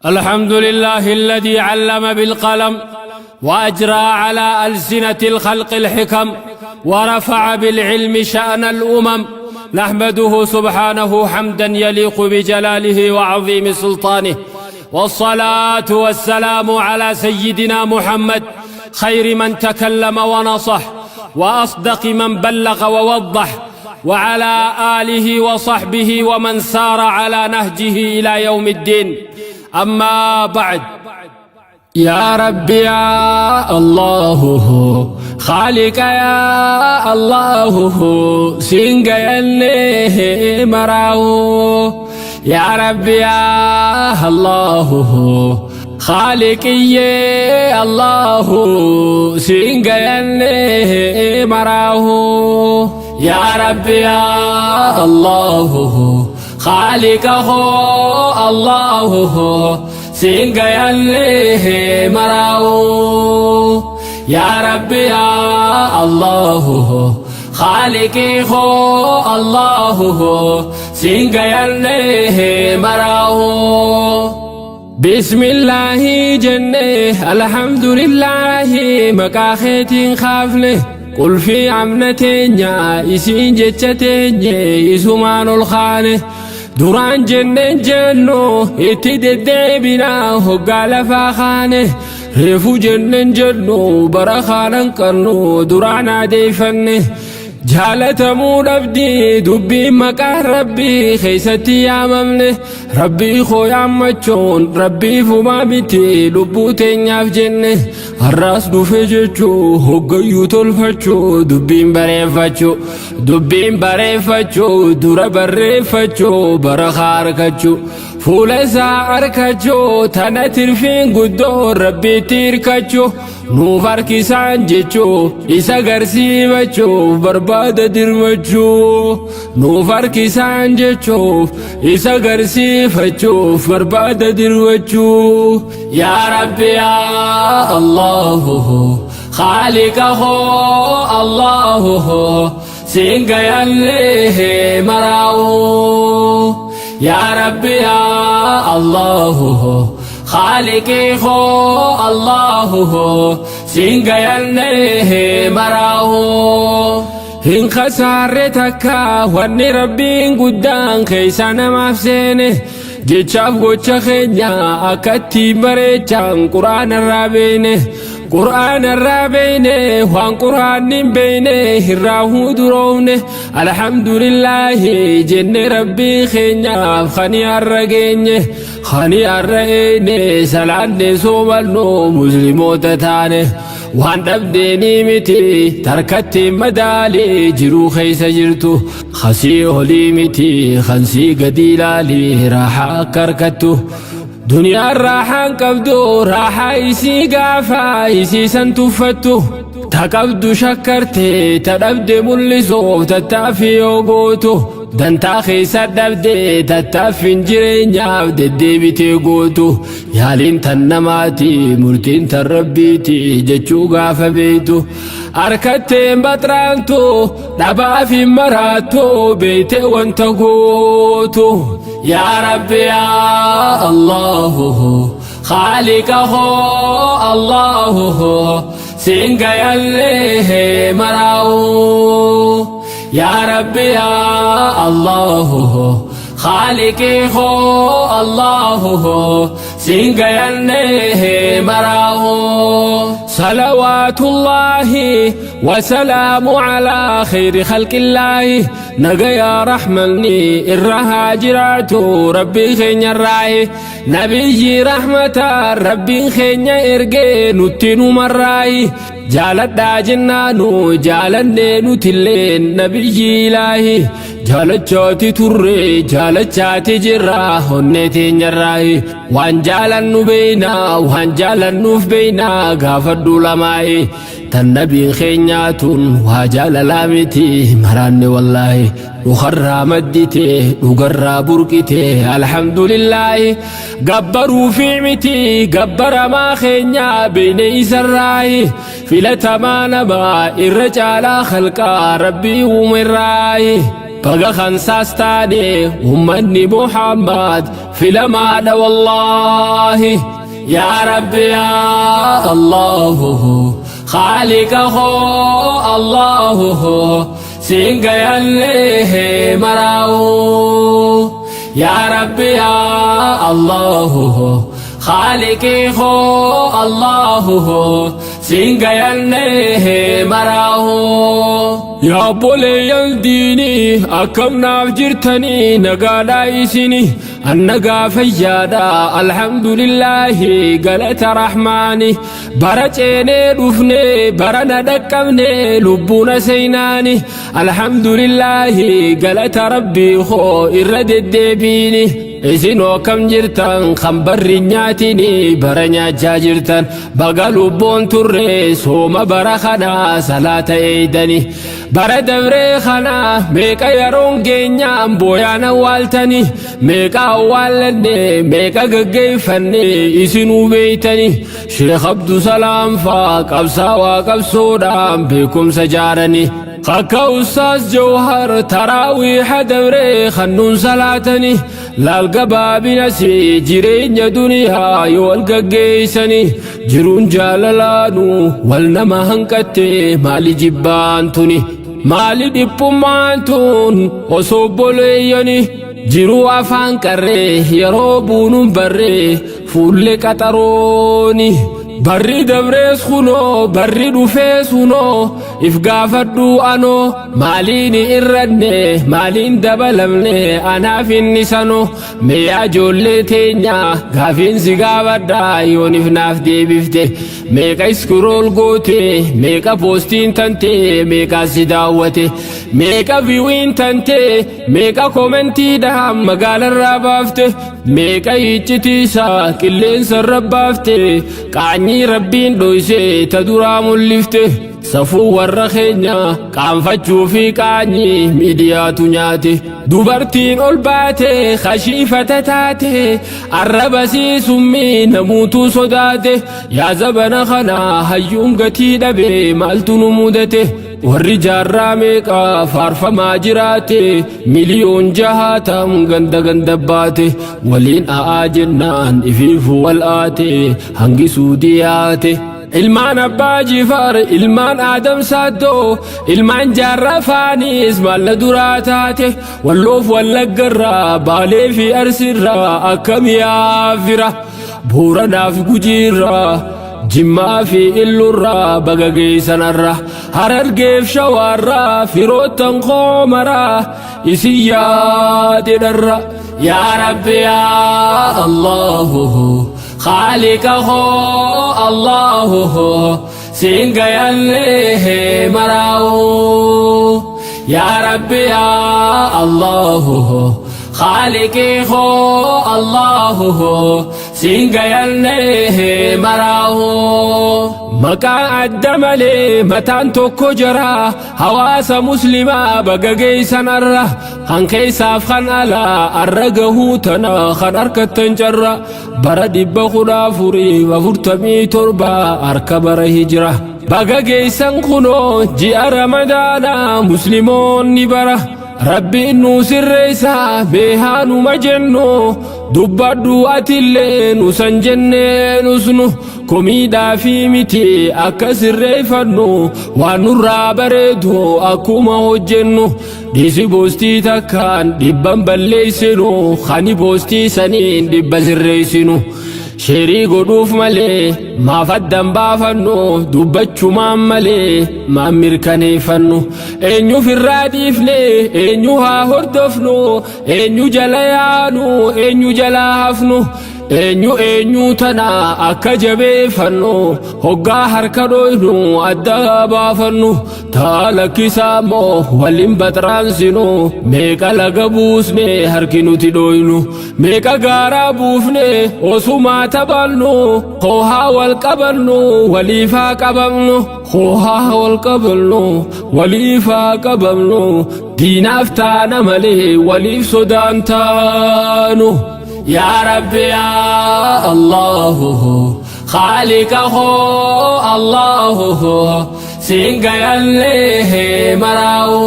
الحمد لله الذي علم بالقلم وأجرى على ألسنة الخلق الحكم ورفع بالعلم شأن الأمم. نحمده سبحانه حمدا يليق بجلاله وعظيم سلطانه، والصلاة والسلام على سيدنا محمد خير من تكلم ونصح وأصدق من بلغ ووضح، وعلى آله وصحبه ومن سار على نهجه إلى يوم الدين. أما بعد، يا رب يا الله خالق يا الله سنجيني مراو، يا رب يا الله خالقي الله سنجيني مراو، يا رب يا الله خالقه الله سنجيني مراو، يا رب يا الله خالقي هو الله سنجيني مراو. بسم الله جنة الحمد لله مكاخيتين خافنه قل في عمنتين يا إسين جتتين إسمان الخانه duraan jenneen jennu itti deddeebinaa hoggaa lafaa kaane, reefu jenneen jennu bara kaanan qabnu duraan adeeffanne. Jaalatamuu dhabdii dubbiin maqaan rabbii keessatti yaamamne, rabbii koo yaammachuun rabbii fumaa miti lubbuu teenyaaf jenne. Har'aas dhufe jechuu hoggayyuu tolfachuu, dubbiin bareeffachuu, dubbiin bareeffachuu, dura barreeffachuu, bara harkachuu, fuula isaa arkachuu, tana tirfiin guddoo rabbiitti hirkachuu, nuuf harkisaan jechuu, isa garsiifachuuf barbaada dirmachuu, nuuf harkisaan jechuuf isa garsiifachuuf barbaada dirmachuu. Yaa Rabbi yaa Allahu خالقه الله سنجيني مراو، يا رب يا الله خالقي هو الله سنجيني مراو. Hin khasaarre takka wanni rabbiin guddaan keessa namaaf seene, jechaaf gocha keenya akkatti bareechaan quraana irraa beeyne, qur'aana irraa beeyne, waan qur'aanni hin beeyne irraa huduroofne. Alhamdulillaahi jenne rabbii keenyaaf kani har'a geenye, kani har'a eeyne, salaanne, soomannu, musliimoota taane. Waan dhabdeenii miti tarkatti madaalee jiruu keessa jirtu, khasii olii miti kansii gadi ilaalii raaxaa akka harkattu. Duniyaan raaxaan qabdu, raaxaa isii gaafa isii san tuffattu, ta qabdu shakkarte, ta dhabde mul'isuuf tattaaffii yoo gootu, dantaa keessa dhabde tattaaffiin jireenyaaf deddeebitee gootu, yaaliin tan namaati murtiin tan rabbiiti jechuu gaafa beeytu, harkatteen baxraantu dhabaaf hin maraattu beeyte wanta gootu. Yaa Rabbi yaa Allahu خالقه الله سنجيني مراو، يا رب يا الله خالقي هو الله سنجيني مراو. صلوات الله وسلام على خير خلق الله، نجا رحمني الرهاجرات ربي خين الراي، نبي رحمة ربي خين إرجي نتنو مراي، jaaladhaa jennaanu jaalannee nutilleen nabiyyi ilaahi, jaalachaati turre jaalachaati jirra onnee teenyarraayi, waan jaalannu beeynaa waan jaalannuuf beeynaa gaafadhu lamaayi, tan nabiin keenyaatun waa jaalalaa miti maraanne, wallaahi dhukarraa maddite dhugarraa burqite. Alhamdulillaahi gabbaruu fi miti gabbaramaa keenyaa beeyne isarraayi, filatamaa namaa irra caalaa khalqaa rabbii uumerraayi. Baga kansaas taane ummanni Muhammad filamaadha wallaahi. Yaa Rabbi yaa Allahu Khaaliqa koo Allahu siin gayallee maraa'u. Yaa Rabbi yaa Allahu Khaaliqii koo Allahu siin gayallee maraa'u. Yaa obboleeyyan diinii akkam naaf jirtanii nagaadhaa isini annagaa fayyaadha alhamdulillaahi galata rahmaani bara ceenee dhufne bara na dhaqqabne lubbuuna seenaani alhamdulillaahi galata rabbii koo irra deddeebiini. Isinoo akkam jirtan kan barri nyaatini bara nyaachaa jirtan baga lubbuun turre sooma bara kanaa salaata eeydani bara dabree kana meeqa yeroon geenyaan booyaan awwaaltani meeqa awwaallanne meeqa gaggeeffanne isinuu beeytani Sheekh Abdusalaam faa qabsaawaa qabsoodhaan beekumsa jaarani akka Ustaaz Jawhar taraawiiha dabree kannuun salaatani laal gabaabinasi jireenya duniyaa yoo wal gaggeessani jiruun jaalalaanu wal nama hanqatte maali jibbaan tuni maali dhiphummaan tun osoo obboleeyyani jiruu afaan qarree yeroo buunuun barree fuullee qaxarooni barri dabrees kunoo barri dhufees kunoo if gaafadhu anoo maaliin irranne maaliin dabalamne anaaf inni sanoo mee ijoollee teenya gaafiin si gaafadha yoonif naaf deebifte meeqa scroll goote meeqa postiin tante meeqa si daawwate meeqa viewiin tante meeqa commentiidhaan magaalarraa baafte meeqa iccitiisaa qilleensarra baafte qaanyii rabbiin dhoyse ta duraa mul'ifte safuu warra keenya qaanfachuu fi qaanyii miidiyaatu nyaate dubartiin ol baate kashiifata taate arraba summii namuutu sodaate yaa zabana kana hayyuun gatii dhabe maaltu nu mudate warri jaarraa meeqa faarfamaa jiraate miliyoon jahaatam ganda ganda baate waliin a'aa jennaan ifiifu wal aate hangisuu diyaate. Ilmaan abbaa jifaar ilmaan aadam saaddoo ilmaan jaarraa faanis maalla duraa taate walloof wallaggarraa baalee fi arsiirraa akkam yaafira booranaaf gujiirraa jimmaa fi illurraa baga geessanarra harargeef shawaarraa firoottan koomaraa isin yaadedharra. Yaa Rabbi yaa Allahu Khaaliqa koo Allahu siin gayallee maraa'u. Yaa Rabbi yaa Allahu Khaaliqii koo Allahu siin gayallee maraa'u. Maqaa adda malee mataan tokko jira hawaasa muslimaa baga geessanarra kan keessaaf kan alaa arra gahuu tana kan harkattan carra bara 1447 harka bara hijira baga geessan kunoo ji'a ramadaanaa musliimoonni bara rabbiin nu sirreessaa beehaanuma jennu dubbadhu atillee nu san jennee nusnu komiidhaa fi miti akka sirreeffannu waan nurraa bareedu akkuma hojjennu dhiisi postii takkaan dhibban balleessinu kani postii saniin dhibba sirreessinu share godhuuf malee maaf addan baafannu dubbachumaan malee maan mirkaneeffannu eenyuuf irraa dhiifne eenyu haa hordofnu eenyu jala yaanu eenyu jala hafnu eenyu eenyu tana akka jabeeffannu hoggaa harka dhoynu adda baafannu taa lakkisaa immoo waliin baxraansinu meeqa laga buusne harki nuti dhoynu meeqa gaaraa buufne osumaa taphannu hoohaa wal qabannu waliifaa qabamnu hoohaa wal qabannu waliifaa qabamnu diinaaf taana malee waliif sodaan taanu. Yaa Rabbi yaa Allahu Khaaliqa koo Allahu siin gayallee maraa'u.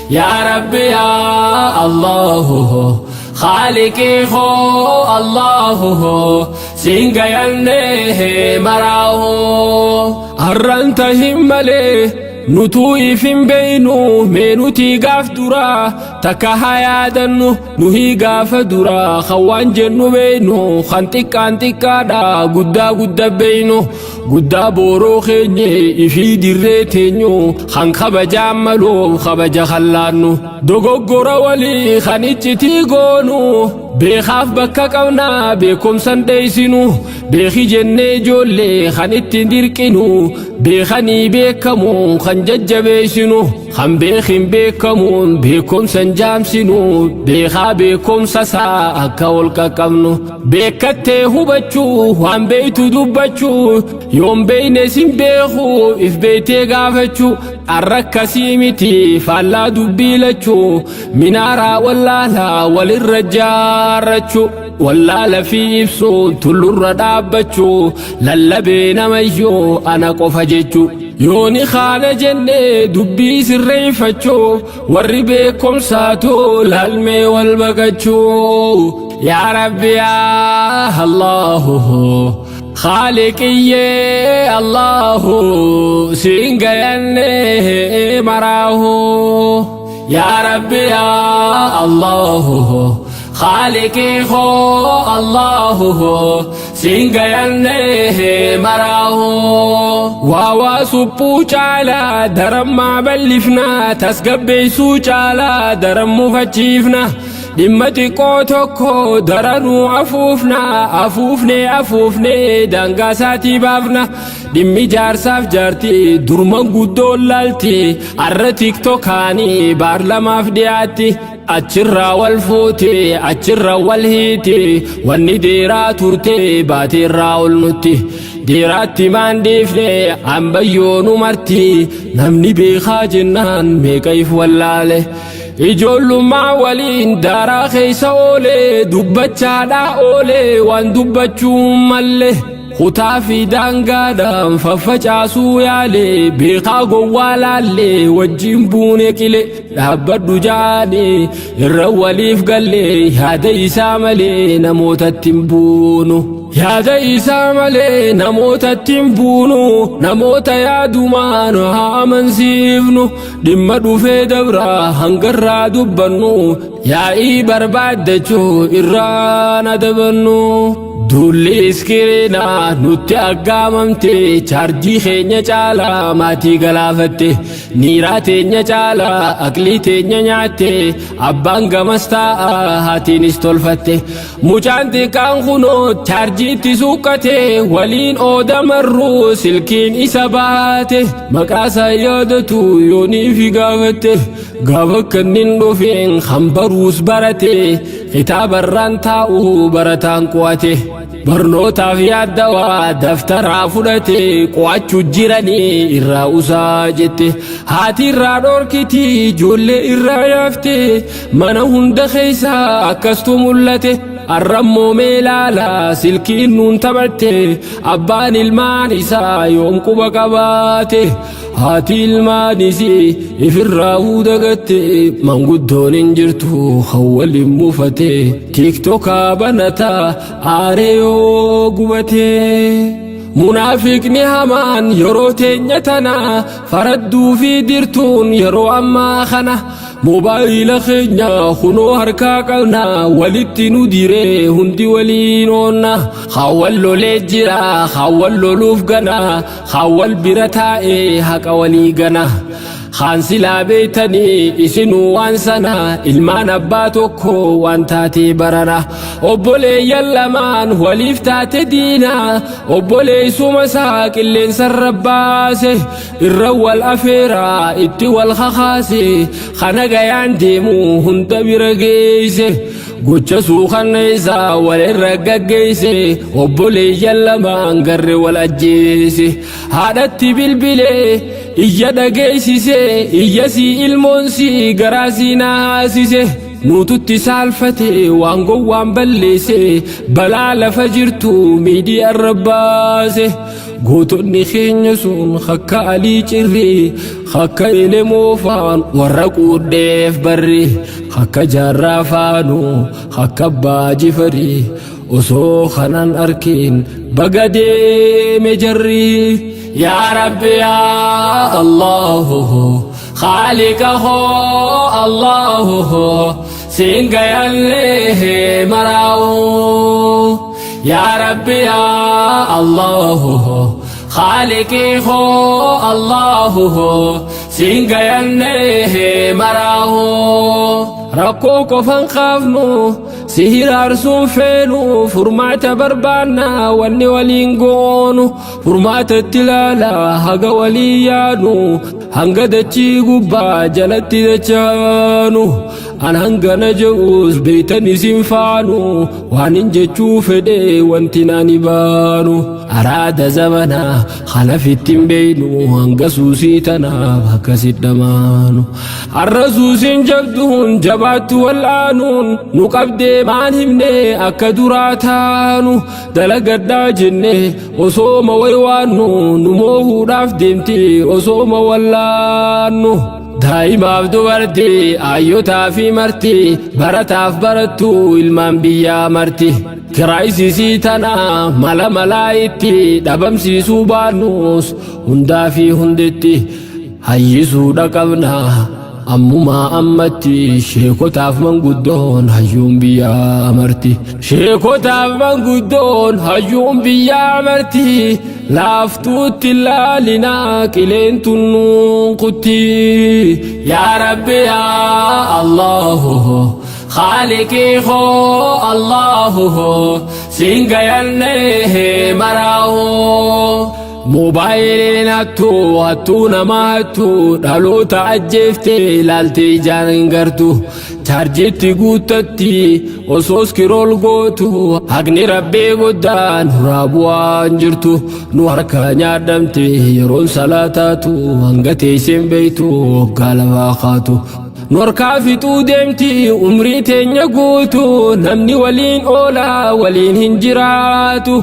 Yaa Rabbi yaa Allahu Khaaliqii koo Allahu siin gayannee maraahu. Arran tahin malee nutuu if hin beeynu, mee nutii gaaf duraa takka haa yaadannu. Nuhii gaafa duraa kan waan jennu beeynu, kan xiqqaan xiqqaadha guddaa gudda beeynu, guddaa booroo keenye ifii dirree teenyu, kan kabajaan maluuf kabaja kallaannu, dogoggora walii kan iccitii goonu, beekaaf bakka qabnaa beekumsan dheeysinu, beeki jennee ijoollee kan ittiin dirqinu, beekanii beekamu kan jajjabeessinu, kan beekin beekamuun beekumsan jaamsinu, beekaa beekumsa isaa akka ol qaqqabnu, beekattee hubachuu, waan beeytu dubbachuu, yoon beeyne sin beeku if beeytee gaafachuu. Arra akkasii miti, faallaa dubbii lachuu, minaaraa wallaalaa walirra jaarrachuu, wallaala fi ibsuun tullurra dhaabbachuu, lallabee namayyuu ana qofa jechuu. Yooni kaana jennee dubbii sirreeffachuu, warri beekumsaatu laalmee wal baqachuu. Yaa Rabbi yaa Allahu Khaaliqiyyee Allahu siin gayannee maraahu. Yaa Rabbi yaa Allahu Khaaliqii koo Allahu siin gayannee maraahu. Waa waa suphuu caalaa darammaa bal'ifnaa, tasgabbeessuu caalaa daran mufachiifna. Dhimma xiqqoo tokko daranuu afuufna, afuufnee afuufnee daangaa isaatii baafna. Dhimmi jaarsaaf jaartii durman guddoon laalti, arra TikTokaanii baarlamaaf dhiyaatti. Achirraa wal fuute, achirra wal hiiti, wanni deeraa turte baateerraa ol nutti. Deeraatti maan dhiifne ambayyoonu marti, namni beekaa jennaan meeqa if wallaale. Ijoollummaa waliin daaraa keessa oolee, dubbachaadhaa oolee waan dubbachuu malle. Kutaa fi daangaadhaan faffacaasuu yaale, beekaa gowwaa laallee wajjin buune qile. Dhaabbadhu jaanii irra waliif gallee, yaada isaa malee namootatti hin buunu. Yaada isaa malee namootatti hin buunu, namoota yaadumaan haa amansiifnu. Dhimma dhufee dabraa hangarraa dubbannu, yaa'ii barbaaddachuu irraan adabannu. Duulli iskiriinaa nutti aggaamamte, chaarjii keenya caalaa maatii galaafatte, niiraa teenya caalaa aqlii teenya nyaatte, abbaan gamas taa'a haatiinis tolfatte. Mucaan xiqqaan kunoo chaarjiitti suuqqate, waliin ooda marruu silkiin isa baate, maqaasaa yaadatu yoonii fi gaafatte. Gaafa kannin dhufeen kan baruus barate, kitaabarraan taa'u barataan qo'ate, barnootaaf yaaddawaa daftaraa fudhate, qo'achuu jiranii irraa usaa jette. Haati irraa dhorkiti, ijoollee irraa yaafte, mana hunda keessaa akkastu mul'ate. Arrammoo mee ilaala, silkiin nuun taphatte, abbaan ilmaan isaa yoom quba qabaate? Haati ilmaanis ifirraa dagatte, manguddoon hin jirtu kan waliin muufate, TikTokaa banataa aaree yoo gubate. Munaafiqni hamaan yeroo teenya tana faradduu fi dirtuun yeroo ammaa kana moobaayila keenya kunoo harkaa qabna, walitti nu diree hundi waliin oonna. Haawwan lolee jira, haawwan loluuf gana, haawwan bira taa'ee haqa walii gana. Haan silaa beeytanii isinuu waan sana, ilmaan abbaa tokko waan taatee barana. Obboleeyyan lamaan waliif taate diina, obboleessuma isaa qilleensarra baase, irra wal afeeraa itti wal kakaase, kana gayaan deemu hunda bira geeyse. Gocha suukanneessaa walirra gaggeesse, obboleeyyan lamaan garre wal ajjeese. Haadhatti bilbilee iyya dhageessise, iyya sii ilmoon sii garaa sii naasise. Nuututti saalfate waan gowwaan balleesse, balaa lafa jirtu miidiyaa irra baase. Gootonni keenya sun akka Alii Cirrii, akka Elemoo faan warra quudheef barri, akka Jaarraa faanu, akka Abbaa Jifarii, osoo kanan arkin baga deeme jarri. Yaa Rabbi yaa Allahu Khaaliqa hoo Allahu siin gayallee maraa'u. Yaa Rabbi yaa Allahu Khaaliqii hoo Allahu siin gayallee maraa'u. Rakkoo qofan kaafnu si hiraarsuun feenu, furmaata barbaanna wanni waliin goonu, furmaata itti ilaala haga walii yaanu, hanga dachii gubbaa jalatti dachaanu. An hangana je'us beeytan isin faanu, waan hin jechuu fedhe wanti nani baanu. Araada zamanaa kanafitti hin beeynu, hanga suusii tanaaf akkasit dhamaanu. Har'a suusiin jabduun jabaattu wal'aanuun nu qabdee maan himne akka duraa taanu, dalagadhaa jenne osooma waywaannu, nu moohuudhaaf deemti osooma wallaannu. Daa'imaaf dubartii, ayyotaa fi marti, barataaf barattu, ilmaan biyyaa marti. Kiraayisisii tana mala malaa itti dhabamsiisuu baannus hundaa fi hundetti hayyisuudha qabna. Ammumaa ammatti sheekotaaf manguddoon hayyuun biyyaa marti. Sheekotaaf manguddoon hayyuun biyyaa marti. Laaftuutti laalinaa qileen tunnuun kutti. Yaa Rabbi yaa Allahu Khaaliqii hoo Allahu siin gayallee maraa'u. Moobaayiliin hattuu hattuu nama hattuu, dhaloota ajjeeftee ilaaltee ijaan hin gartu. Chaarjiitti guuttatti osoo scroll gootu, haqni rabbii guddaan nurraa bu'aan jirtu. Nu harka nyaadhamte yeroon salaataatu, hanga teesseen beeytu waggaa lafaa kaatu. Nu harkaa fixuu deemti umrii teenya guutu, namni waliin oolaa waliin hin jiraatu.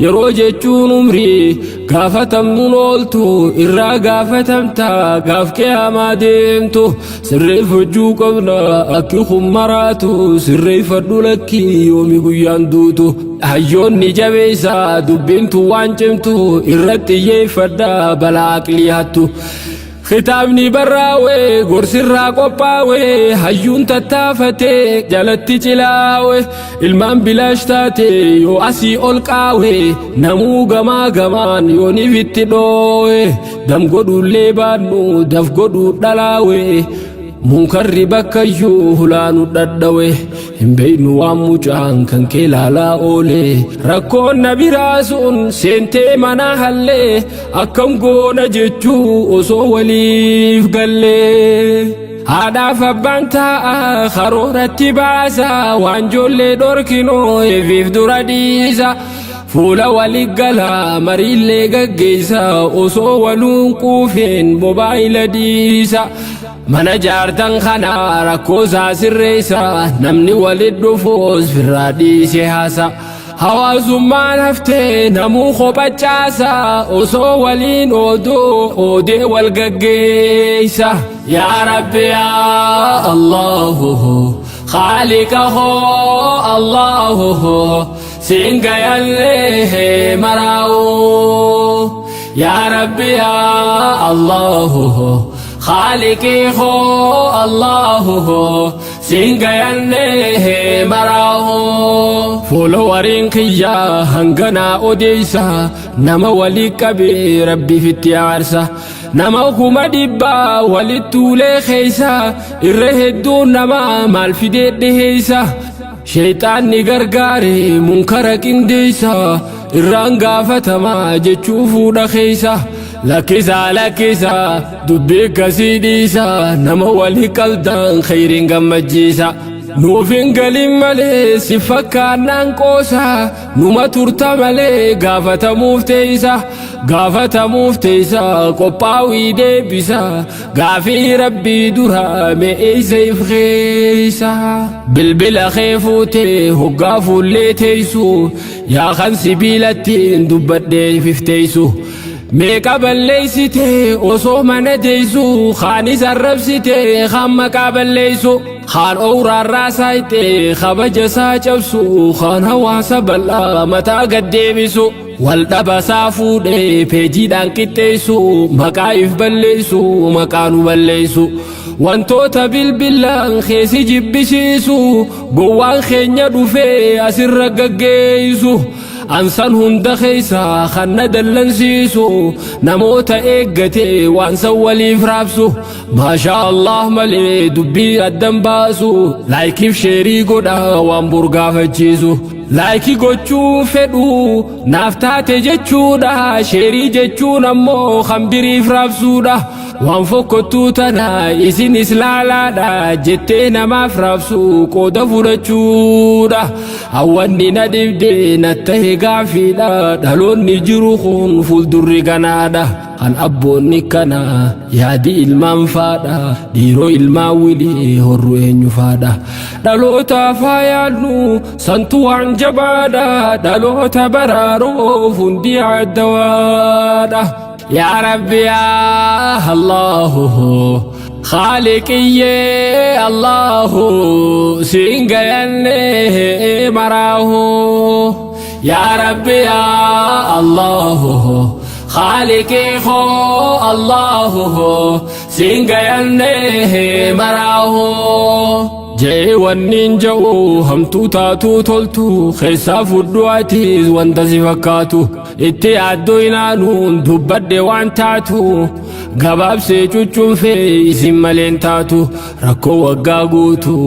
Yeroo jechuun umrii gaafatamnuun ooltu, irraa gaafatamta gaaf qiyaamaa deemtu. Sirreeffachuu qabna akki kun maraatu, sirreeffadhu lakkii yoomi guyyaan duutu. Hayyoonni jabeessa dubbintu waan cimtu, irratti xiyyeeffadha balaa aqlii hattu. Kitaabni barraa'e gorsirraa qophaa'e, hayyuun tattaafatee jalatti cilaawe, ilmaan bilaash taate yoo asii ol qaawe, namuu gamaa gamaan yooniif itti dhoowe, dam godhuullee baannu daf godhuu dhalaawe. Munkarri bakkayyuu hulaanu dhadhawe, hin beeynu waan mucaan kan kee laalaa oole. Rakkoon na biraa sun seentee mana hallee, akkam goona jechuu osoo waliif gallee. Haadhaaf abbaan taa'a karooratti baasa, waan ijoollee dhorkinoo eefiif dura dhiisa. Fuula walii gala mariillee gaggeessa, osoo waluun quufeen mobaayila dhiisa. Mana jaartan kana rakkoo isaa sirreessa, namni walit dhufuus firraa dhiise haasa. Hawaasummaan haftee namuu kophachaasa, osoo waliin ooduu oodee wal gaggeessa. Yaa Rabbi yaa Allahu Khaaliqa hoo Allahu siin gayallee maraa'u. Yaa Rabbi yaa Allahu Khaaliqii hoo Allahu siin gayallee maraa'u. Followeriin kiyyaa hanganaa odeessa, nama walii qabee rabbiif itti aarsa. Nama 100,000 walitti tuulee keessa, irra hedduun nama maal fidee dhiheessa. Sheexaanni gargaare munkara qindeessa, irraan gaafatamaa jechuu fuudha keessa. Lakkisaa lakkisaa dubbii akkasii dhiisa, nama walii qabdan khayriin gammachiisa. Nuuf hin galin malee si fakkaannaan qoosa, numa turta malee gaafatamuuf teessa. Gaafatamuuf teessa qophaa'ii deebisa, gaafii rabbii dura me'eessa if keessa. Bilbila kee fuutee hoggaa fuullee teessu, yaa kan sibiilattiin dubbadhee ifteessu. Meeqa balleeysite osoo mana teessu, kaanis arrabsite, kaan maqaa balleeysu, kaan owraarraa saayite kabaja isaa cabsu, kaan hawaasa bal'aa mataa gad deebisu, wal dhabasaa fuudhee peejiidhaan qixxeessu, maqaa if balleessu, maqaa nu balleessu. Wantoota bilbilaan keessi jibbisiisu gowwaan keenya dhufee asirra gaggeessu. Ansan hunda keessa kan na dallansiisu namoota eeggatee waan san waliif raabsu. Maashaa Allah malee dubbii addan baasu, like iif share godha waan burgaafachiisu. Like gochuu fedhu naaf taate jechuudha, share jechuun ammoo kan biriif raabsuudha. Waan fokkottuu tana isinis laalaadha jettee namaaf raabsu qooda fudhachuudha. Hawwanni na dhibdee na tahe gaafiidha, dhaloonni jiru kun fuuldurri ganaadha. Kan abboonni kana yaadi ilmaan faadha, dhiiroo ilmaan wilii horru eenyu faadha. Dhalootaaf haa yaadnu, santu waan jabaadha, dhaloota baraaruuf hundi addawaadha. Yaa Rabbi yaa Allahu Khaaliqiyyee Allahu siin gayanne maraahu. Yaa Rabbi yaa Allahu Khaaliqii koo Allahu siin gayanne maraahu. Jee wanniin ja'u hamtuu taatuu toltu keessaa fudhu atiis wanta si fakkaatu, itti yaaddoo ilaaluun dubbadhe waan taatu gabaabsee cuccunfee isin maleen taatu. Rakkoo waggaa guutu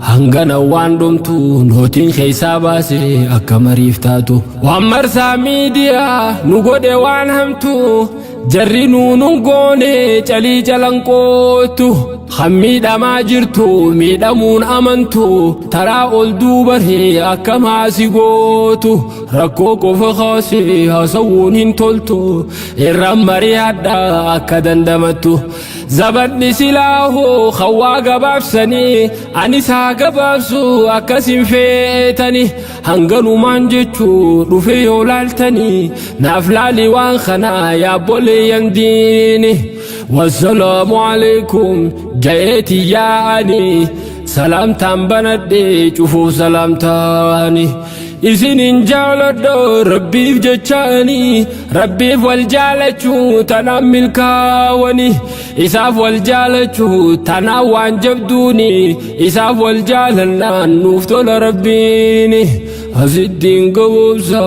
hangana waan dhumtu nootiin keessaa baase akka mariif taatu. Waan marsaa miidiyaa nu godhe waan hamtu jarri nuunun goone calii calanqootu. Kan miidhamaa jirtu miidhamuun amantu, taraa ol duubaree akka maasi gootu. Rakkoo qofa kaasee haasawuun hin toltu, irraan mari'adha akka dandamattu. Zabanni silaahoo hawaa gabaabsanii anis haa gabaabsu akkasin feetani. Hanganumaan jechuu dhufe yoo laaltanii naaf laali waan kanaa yaabboleeyyan diini. Wassalaamu alaikum jayeeti yaa'ani, salaamtaan banadhe cufuuf salaamtaani. Isinin jaaladha rabbiif jechaani, rabbiif wal jaalachuu tanaan milkaawani, isaaf wal jaalachuu tanaan waan jabduuni, isaaf wal jaalannaan nuuf tola rabbiini. Asittiin gaboobsa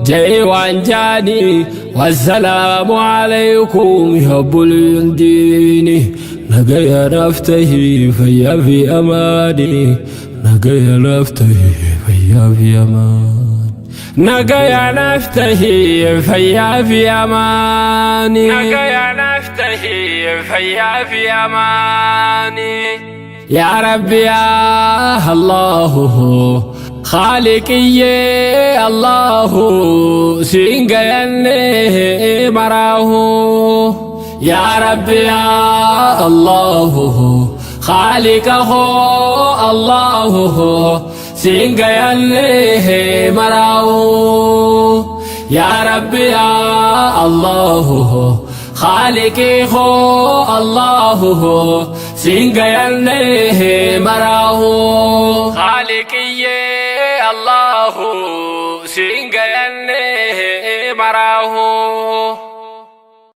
ja'ee waan jaani. Wassalaamu alaikum yaabboleen diini, nagaya naaf tahii fayyaa fi amaani, nagaya naaf tahii fayyaa fi amaani, nagaya naaf tahii fayyaa fi amaani, nagaya naaf tahii fayyaa fi amaani. Yaa Rabbi yaa Allahu Khaaliqiyyee Allahu siin gayanne maraahu. Yaa Rabbi yaa Allahu Khaaliqa koo Allahu siin gayanne maraahu. Yaa Rabbi yaa Allahu Khaaliqii koo Allahu siin gayanne maraahu. Khaaliqiyyee Allahu